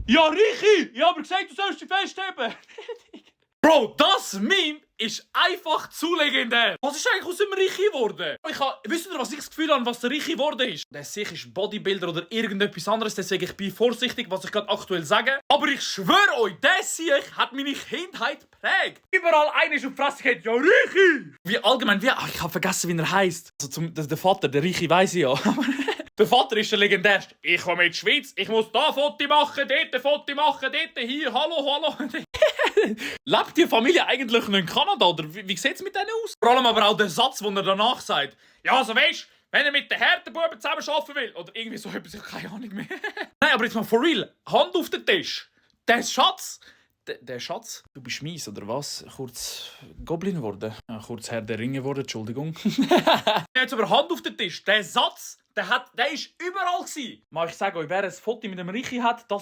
Ja, Richi! Ich habe gesagt, du sollst dich festheben. Bro, das Meme ist einfach zu legendär. Was ist eigentlich aus dem Richi geworden? Wisst ihr, was ich das Gefühl habe, was der Richi geworden ist? Der sich ist Bodybuilder oder irgendetwas anderes, deswegen ich bin vorsichtig, was ich gerade aktuell sage. Aber ich schwöre euch, der Sieg hat meine Kindheit geprägt. Überall einer ist auf die Fresse geht, ja Richi! Ich habe vergessen, wie er heisst. Also der Vater, der Richi weiss ich ja. Der Vater ist der legendärste. Ich komme in die Schweiz, ich muss da Foto machen, dort Foto machen, dort, hier, hallo. Lebt die Familie eigentlich noch in Kanada, oder wie sieht es mit denen aus? Vor allem aber auch der Satz, den er danach sagt. Ja, also weisst, wenn er mit den Härtebuben zusammen arbeiten will, oder irgendwie so etwas, ich habe keine Ahnung mehr. Nein, aber jetzt mal for real, Hand auf den Tisch. Der Schatz... Der Schatz? Du bist mies, oder was? Kurz Goblin geworden. Kurz Herr der Ringe geworden, Entschuldigung. Jetzt aber Hand auf den Tisch. Der Satz, der ist überall gewesen. Mal ich sage euch, wer ein Foto mit dem Richi hat, das